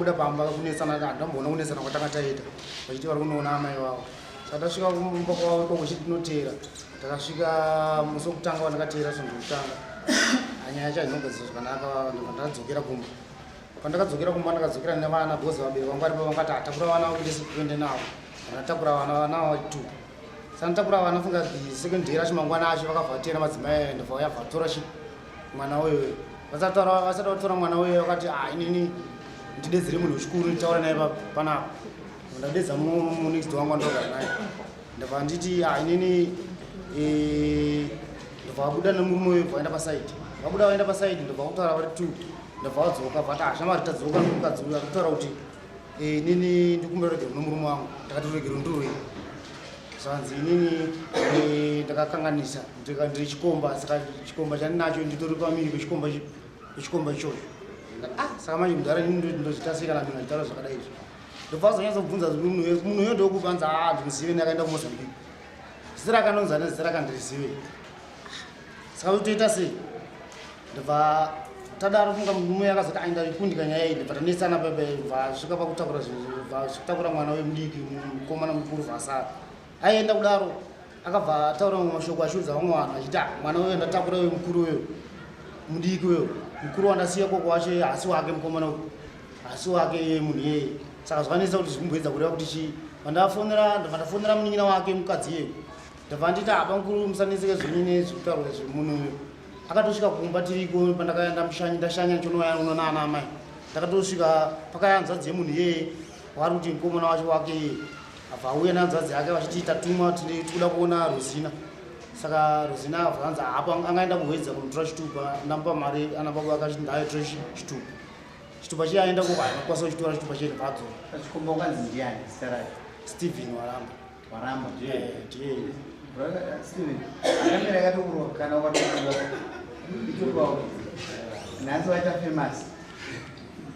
Vakabuda pamba kunetsana, ndamboona kunetsana kwatanga taita vachiti vari kunoona amai vavo. Saka tasvika kumba kwavo ikoko chiti tinoteera. Takasvika musi wekutanga wandakateera svondo rekutanga, nyaya yacho hainogadzirwa zvakanaka. Ndobva ndadzokera kumba. Pandakadzokera kumba, ndakadzokera nevana because vabereki vangu varipo. Vangati hatakura vana vakuti kuende navo. Ndatakura vana, vana vatu. Saka ndatakura vana, funga the second day racho, mangwana acho, vakabva vateera madzimai. Ndobva vayabva vatora chi mwana uyoyo. Vasati vatora mwana uyoyo, vakati, "Ah, inini ndidedzere munhu wechikuru nditaura naye panapa." Ndadedza munext wangu wandogara naye. Ndobva nditi, "Ah, inini ndobva vabuda nemurume uyo, bva vaenda paside. Vabuda vaenda paside, ndobva kutaura vari two. Ndobva vadzoka, vati, "Ah, shamwari, tadzoka nemukadzi uyu ari kutaura kuti inini ndikumbira regero nomurume wangu." Ndakati, "Regero ndirwei?" Zvanzi, "Inini ndakakanganisa, ndiri chikomba, saka chikomba chandinacho nditori pamiri pechikomba pechikomba ichocho." Ndikati, "Ah, saka manje mudhara, inini ndozvita sei kana munhu achitaura zvakadai izvi?" Ndobva azonyatsobvunza munhu uyo, ndokubanza, "A, ndimuzive, ndakaenda kuMozambique, zita rakanonzi ane zita rakandirizive, saka totoita sei?" Ndobva tadaro, funga murume akazoti aenda kundika nyaya iyi. Ndobva tanetsana pepe, bva svika pakutakura zvinhu, bva takura mwana wemudiki, mukomana mukuru bva asara. Aienda kudaro, akabva ataura mamwe mashoko achiudza vamwe vanhu achiti, "Ah, mwana uyo ndatakura uyo mukuru, uyo mudiki, uyo mukuru wandasiya koko wacho hasi wake, mukomana uyu hasi wake munhu iyeye." Saka zvakanetsa kuti zvikumboedza kureva kuti chii. Pandafonera, ndobva ndafonera munin'ina wake mukadzi iyeyo. Ndobva nditi, "Apa mukuru, musanetseke zvenyu nezvekutaurwa izvi. Munhu uyu akatosvika kumba tiriko pandakaenda mushanyi, ndashanya ndichonouya uno naana amai. Ndakatosvika pakaya hanzvadzi yemunhu iyeye wari kuti mukomana wacho wake iyeye. Abva auya nehanzvadzi yake vachiti, 'Tatumwa, tikuda kuona Rosina.' Saka Rosina abva anzi hapo, angaenda kuhwedza kunotora chitupa. Ndamupa mari ana baba akachiti ndaatora chitupa. Chitupa chiye aenda koko, hainokwanisa kuchitora chitupa chiye, ndobva adzoka. Chikomba ukanzi ndiani zita rake? Stephen Waramba. Waramba? Eh, ndiye. Brother, Steven, akamira akatokurwa kana ukatokurwa itopawo nhasi waita famous.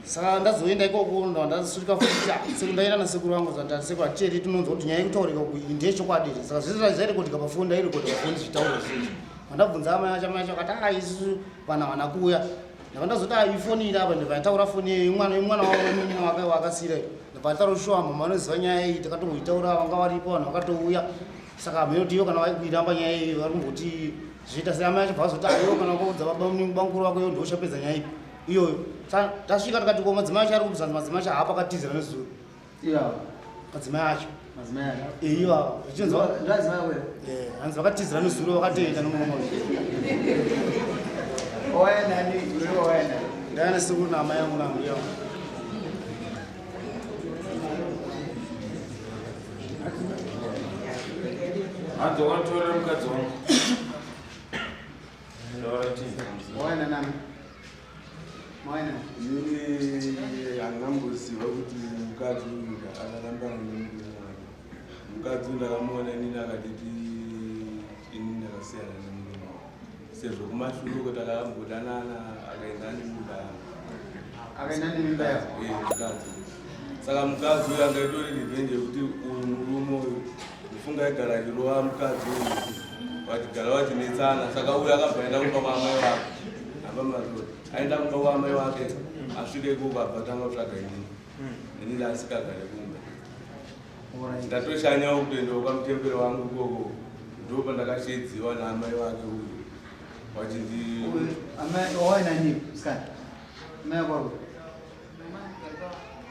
Saka ndazoenda ikoko, ndo ndasvika futi sekuru, ndaenda nasekuru vangu. Zanda sekuru, hatiri tinonzwa kuti nyaya yekutaurika uku iyi ndeyechokwadi here? Saka zvese zvairekodhika pafoni, ndairekodha pafoni zvichitaurwa zvezvo. Vandabvunza amai acho, amai acho akati, "A, isusu vanhu havana kuuya." Ndabva ndazoti, "A, ifoni iri apa." Ndobva yataura foni yemwana, yemwana wavo, munin'ina wake waakasiyira. Ndobva ataura, "Shuwa mama vanoziva nyaya iyi, takatomboitaura, vanga varipo, vanhu vakatouya." Saka hameno kuti iyo kana vaikuiramba nyaya iyi, vari kumboti zviita sei. Amai acho bva vazoti, "Aiwo, kana wakaudza baba bamukuru vako iyo, ndochapedza nyaya ipi iyoyo." Saka tasvika tikati, "Ko madzimai acho ari kubvunza?" Madzimai acho haapo, akatizira nezuro. Ivawo? Madzimai acho. Madzimai acho? Ivavo zvichinzwa. Ndadzimai wewe? Hanzi vakatizira nezuro, vakatoenda nomurume. Wauya nani zuro? Wauya nani? Ndaya nesekuru naamai yangu nambuya vangu. Hanzi wakatorera mukadzi wangu. Taura tizi. Wauya nanami? Mauya nani? Inini handinamboziva kuti mukadzi uyu akarambana nemurume wake. Mukadzi uyu ndakamuona inini akatiti inini ndakasiyana nemurume wake, sezvo kumashure uko takambodanana, akaenda nemimba yangu. Akaenda nemimba yako? Eh, mukadzi. Saka mukadzi uyu anga itori revenge yekuti uyu murume uyu mufunga aigara achirova mukadzi uyu, vachigara vachinetsana. Saka uyu akabva aenda kumba kwaamai vake. Apa mazvo aenda kumba kwaamai vake, asvike ikoko abva tanga kutsvaga inini. Inini ndasikagare kumba, ndatoshanyawo kutoendawo kwamutemberi wangu ikoko. Ndo pandakashedziwa naamai vake uyu vachindi Amai wauya nani sikana? Amai wako?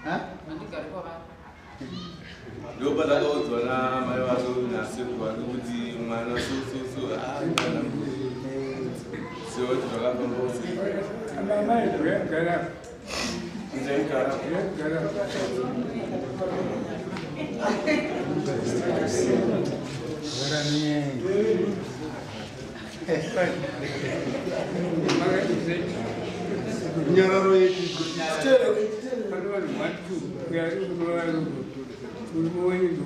Ha? Handigari kwavari. Ndo pandakaudzwa naamai vake uyu nasekuru vake kuti mwana so so so. Ah, mwana ziva kuti zvakafamba sei. Amai gara. Ndaigara. Gara. Gara nenyaya. Nyararo yedu. Pane vanhu 1 2 uyo ari kurova murume wenyu ndo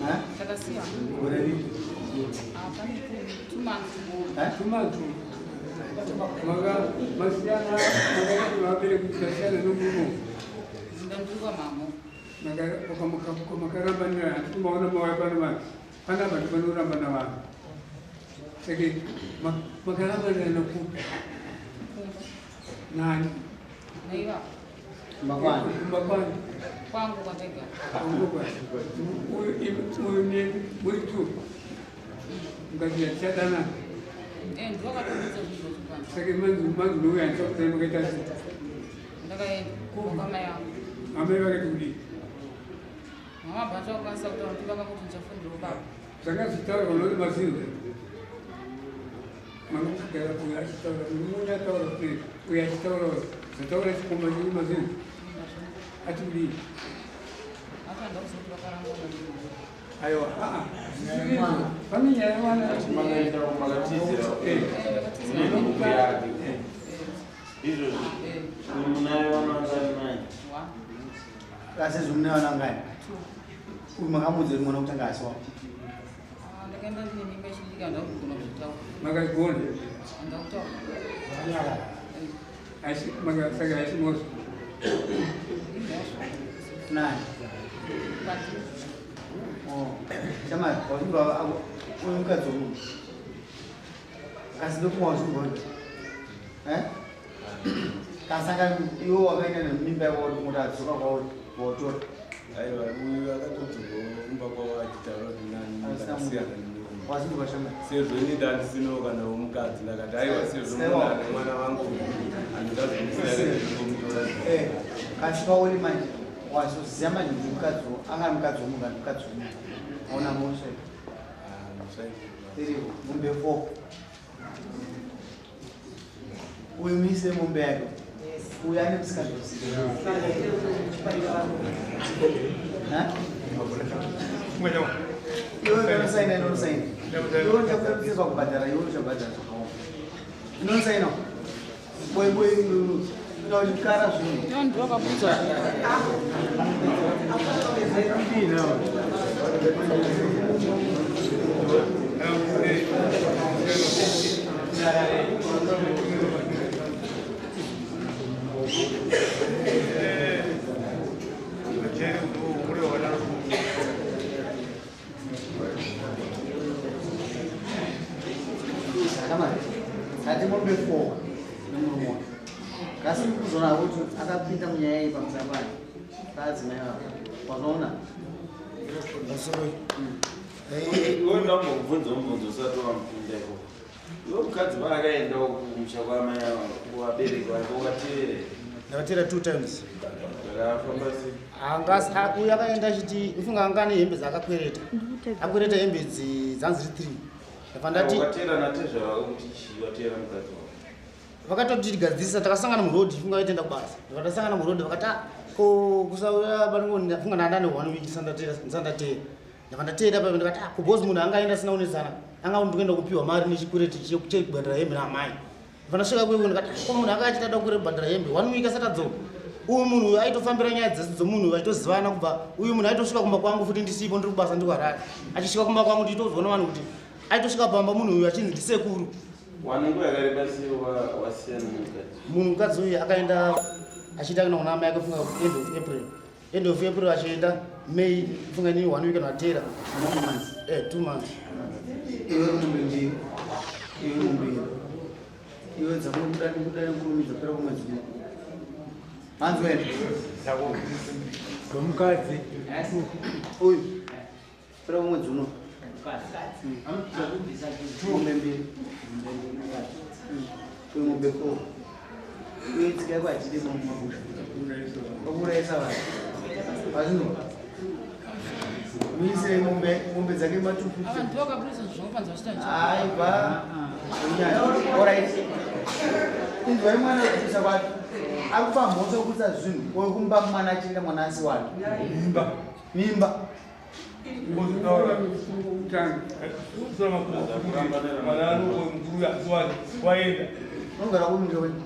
Ha? Takasiyana. Gore ripi? Pane 2 months. Ha? 2 months maka masiyana, makati vabereki tasiyana nomurume. Ndandiri kwamamo. Makarambanira, handiti? Maona mauya pano vanhu panapa, ndipanorambana vanhu. Saka makarambanana kupi? Kumba. Nani? Naiva. Kumba kwani? Kumba kwani? Kwangu kwandega. Kwangu kwani. Uyu ne muri tu. Mukati yachadana. Eh, ndiwo akatobudisa zvinhu zvacho pano. Saka manzi nouya ndichakutana makaita sei? Ndakaenda kwamai vangu. Amai vakati kudii? Mama bhacho vakakwanisa kutaura kuti vakangoti ndichafundirawo baba. Zvanga zvichitaurwa noti mazinza. Mangogara uyu achitaura, murume ataura kuti uyu achitaura, zvataura chikomba chiri mazinza. Ati kudii? Akanda kuzoti vakarangwa nani. Aiwa, aa, zvisiri pane nyaya yavana. Makaenda makatizira. Eh. Nemhuku yake. Izvozvo. Munaye vana vangani mai? Asi zvimune vana vangani? Uyu makamuudza kuti mwana kutanga asi wako. Ndakaenda ndine mimba ichidika ndakugona kuzvitaura. Makagona. Ndakutaura. Asi saka haisi mhosva. Imhosva. Nani? Kwandiri. Oh, shamari, wazvinzwa uyu mukadzi womunhu. Kasi ndokumwa wazvinzwa kuti. Eh? Kasanga iwe wakaenda nemimba yako kuti muti adzoka kwauri wotora. Aiwa, uyu akatodzoka kumba kwavo achitaura kuti nani ndakasiyana nemurume. Wazvinzwa shamari? Sezvo ini ndandisinawo kana womukadzi ndakati aiwa sezvo munhu ane mwana wangu handingazomusiya ndingomutora. Eh, kasi pauri manje wazoziva manje kuti mukadzi anga ari mukadzi womunhu kana mukadzi womunhu. Hauna mhosva. Iripo, mombe 4. Uyu muise mombe yake. Uyu ane musikazwa. Iwe unosaina inosaina. Iwe uchakupiswa kubhadhara iwe uchabhadhara zvakaoma. Inosaina. Boy boy unochikara zvinhu. Ivo ndiwo akabudisa zvinhu. Kamari, ati mombe 4 nemurume wake. Kasi kuzoona kuti akapinda munyaya iyi pamusana pake. Paadzimai vako. Wazoona? Iwe ndambokubvunza mubvunzo usati wamupinda ikoko. Iwe mukadzi paakaenda kumusha kwamai ava kuvabereki vake ukateerera. Ndakateera 2 times. Zvakafamba sei? Angasi uyu akaenda achiti ufunga anga ane hembe dzaakakwereta. Akwereta hembe idzi dzanzi dziri 3. Ndabva ndati Ukateera natezvara vako kuti chii wateera mukadzi wako. Vakatotigadzirisa takasangana muroad funga vaitenda kubasa. Ndabva tasangana muroad vakati ah ko kusauya panongo ndafunga ndanda ne 1 week ndisandateera ndisandateera. Ndabva ndateera papo ndikati ah ko boss munhu angaenda asina kunetsana. Anga ndikuenda kupiwa mari nechikwereti chekubhadhara hembe naamai. Ndabva ndasvika kuiko ndikati ah ko munhu anga achida kuda kubhadhara hembe 1 week asati adzoka. Uyu munhu uyu aitofambira nyaya dzese dzomunhu uyu achitozivana kubva uyu munhu aitosvika kumba kwangu futi ndisipo ndiri kubasa ndiri kuHarare. Achisvika kumba kwangu ndichitozoona vanhu kuti aitosvika pamba munhu uyu achinzi ndisekuru. Wane nguva yakareba sei wasiyana nemukadzi? Munhu mukadzi uyu akaenda achiita kuenda kuna amai ake funga end of April. End of April achienda May funga ni 1 week anateera. 2 months. Eh, 2 months. Iwe mombe mbiri. Iwe mombe mbiri. Iwe dzakuda kuda kurumidza pera kumwedzi uno. Hanzi wena. Mukadzi. Uyu. Pera kumwedzi uno. Mombe mbiri. Uyu mombe 4. Uyu tsika yako hachidi mumabusha. Wakuurayisa vanhu. Azvino. Muise mombe dzake matupu. Ava ndiwo akabudisa zvinhu zvamupanza vachita nje. Aiwa. Alright. Inzwai mwana wekuisa kwake. Akupa mhosva yekuisa zvinhu. Oyo kumba mwana achienda mwana asi wake. Mimba. Mimba. Unogara kupi musha wenyu?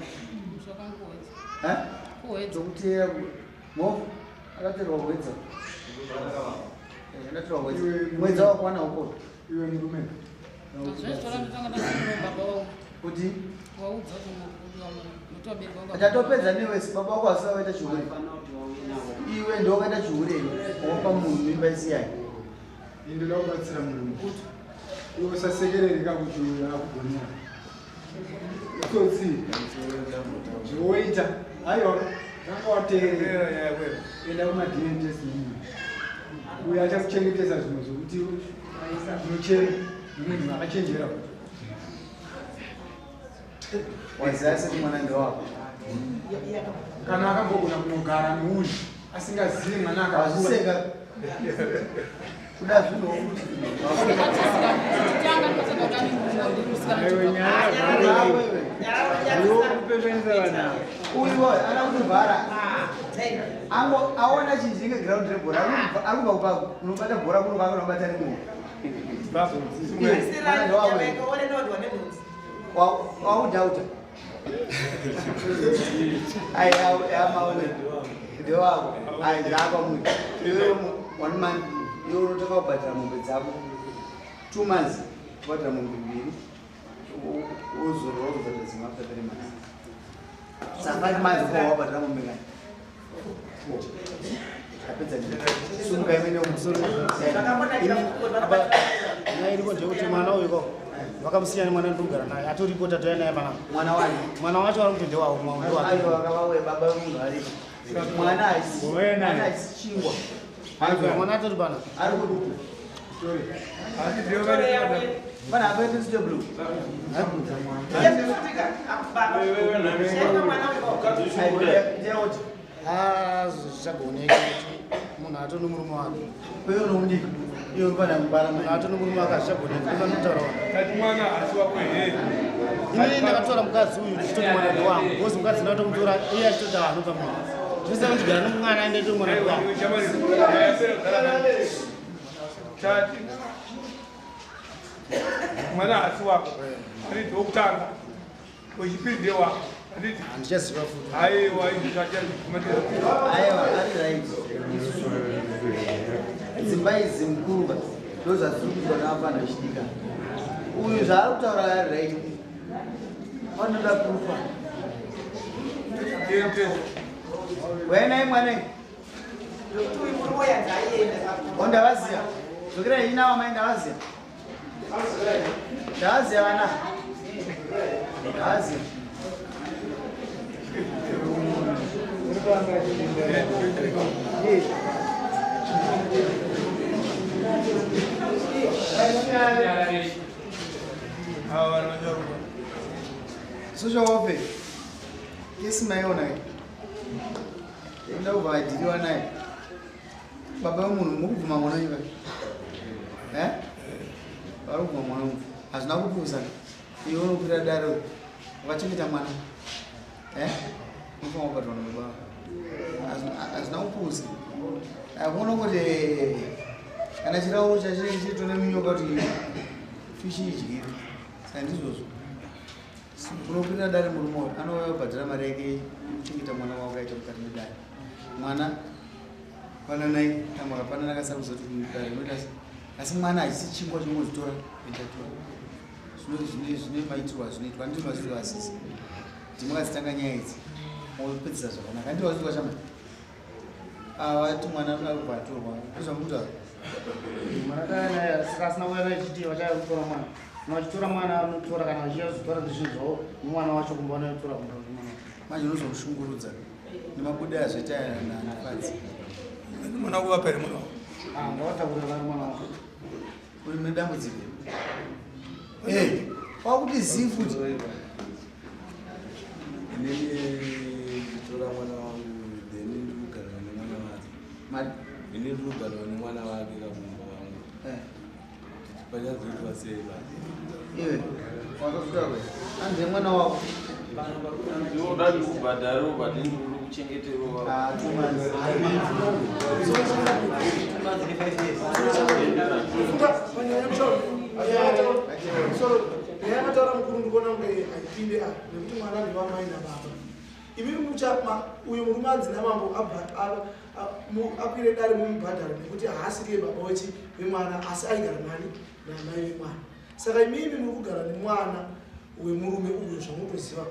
Musha kwangu kuwedza. Eh? Kuwedza. Ndokuteera mhofu akateerwa kuwedza. Akateerwa kuwedza. Mwedza wakwana uko. Iwe murume. Zvazvitora ndotanga ndakumbira baba wavo. Kuti? Waudza kuti mutobereki wangu. Achatopedza newe baba wako asina waita chihure. Iwe ndiwe wakaita chihure iwe. Wapa munhu mimba isi yake. Ini ndoda kubatsira murume. Iwe usasekerereka kuti uyu akugonera. Tsotsi. Zvoita. Aiwa, tanga wateerera. Enda kuma DNA test nemunhu. Uyu achakuchengetesa zvinhu zvekuti unochema nemunhu akachenjera. Waziva seti mwana ndewako. Kana akambogona kunogara neuyu asingazivi mwana akakura. Wazviseka. Kuda zvinhu wokuti. Uyu ana kutovhara. Ango aona chinhu chinenge ground rebhora ari kubva kupa unobata bhora kuno kwake unobata rimwe. Mwana ndewako. Waudhauta. Ai amaone. Ndewako. Ai zvako munhu. Iwe one month iwe unotanga kubhadhara mombe dzako. 2 months kubhadhara mombe mbiri. Wozorora wozobhadhara dzimwe after 3 months. Saka 5 months uko wabhadhara mombe ngani? Tapedza sumuka imene umusoro. Nyaya iripo ndeyekuti mwana uyu ko vakamusiya nemwana ndikugara naye atoripo tatouya naye panapa. Mwana wani? Mwana wacho ari kuti ndewawo mwana ndewake. Aiwa akavauya baba vemunhu aripo. Mwana haisi mwana haisi chingwa. Mwana atori panapa. Ari kuduku. Bana apa itu sudah belum? Zvichagoneka kuti munhu ato nomurume wake. Wewe unomudiki. Iwe pana mbara Munhu ato nomurume wake hazvichagoneka. Ndinotaura wani. Tati mwana asi wako here? Inini ndakatora mukadzi uyu ndichitoti mwana ndewangu because mukadzi ndakatomutora iye achitoti anobva munhu. Zvese kundigara nomwana aende to mwana ndewangu. Tati mwana haasi wako, handiti wokutanga, wechipiri ndewako, handiti? Handichaziva futi. Aiwa, izvi zvachakumatira. Aiwa, ari right. Dzimba idzi mukuru ndo zvadziri kuitwa nevafana vechidika. Uyu zvaari kutaura ari right. Vanoda proof. Wena mwana. Ndavaziya. Dzokera ina wamai ndavaziya. Ndavaziya vana. Ndavaziya. Social welfare. Kesi maiona iyi. Enda kubva vadhiriwa naye. Baba vemunhu mukubvuma mwana wenyu vai? Eh? Vari kubvuma mwana wenyu. Hazvina kupusa. Iwe unokwira dare wakachengeta mwana. Eh? Unofanira kubatwa nababa. Hazvina kupusa. Akuona kuti kana chirauro chachinenge chitone minyoka kuti fishi idyire. Saka ndizvozvo. Unokwira dare murume uyu anouya kubhadhara mari yake yekuchengeta mwana wako aita mukati medare. Mwana pananai kana makapanana akasarudza kuti dare unoita sei. Asi mwana hachisi chingwa chinongozitora kuenda tora. Zvine maitirwo azvinoitwa handiti mazvizwa asisi. Kuti makadzitanga nyaya idzi mopedzisa zvakanaka. Handiti mazvizwa chama? Vati mwana anoda kubva atorwa. Ndozvamukutaura. Mwana akauya naye asina kuuya naye chiti vachauya kutora mwana. Kana vachitora mwana anotora kana vachizotora zvinhu zvavo nemwana wacho kumba vanotora kumba mwana. Manje unozomushungurudza nemabude azvoita nafadzi. Mwana kuvapa here mwana wako? Ndavatakurira vari mwana wako. Uri mune dambudziko. Eh, wakuti zii futi. Inini nditora mwana wangu then ndiri kugara nemwana wake. Ini ndiri kugara nemwana wake kamumba wangu. Pachazoitwa sei basi? Iwe, wakazotaura kwei? Anzi mwana wako. Ndinoda ndikubhadharewo but ndiri kuchengeterwa. Ah, 2 months. Nyaya mukuru ndikuona kunge haipinde apa nekuti mwana ndewamai nababa. Imi muchapa uyu murume anzi namambo akwire dare mumubhadharo nekuti haasiriye baba wechi wemwana asi aigara nani namai vemwana. Saka imimi muri kugara nemwana wemurume uyu zvamutoziva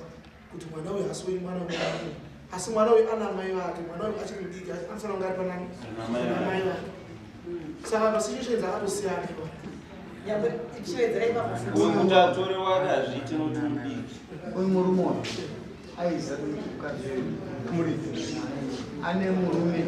kuti mwana uyu haasi wenyu mwana wemurume. Asi mwana uyu ana mai vake, mwana uyu achiri mudiki anofanira kunge ari panani namai vake. Saka masituations akatosiyana iwayo. Nyangwe tichiwedzera ipapo futi. Uyu kuti atore wake hazviiti nokuti mudiki. Uyu murume uyu aiziva kuti mukadzi uyu ane murume.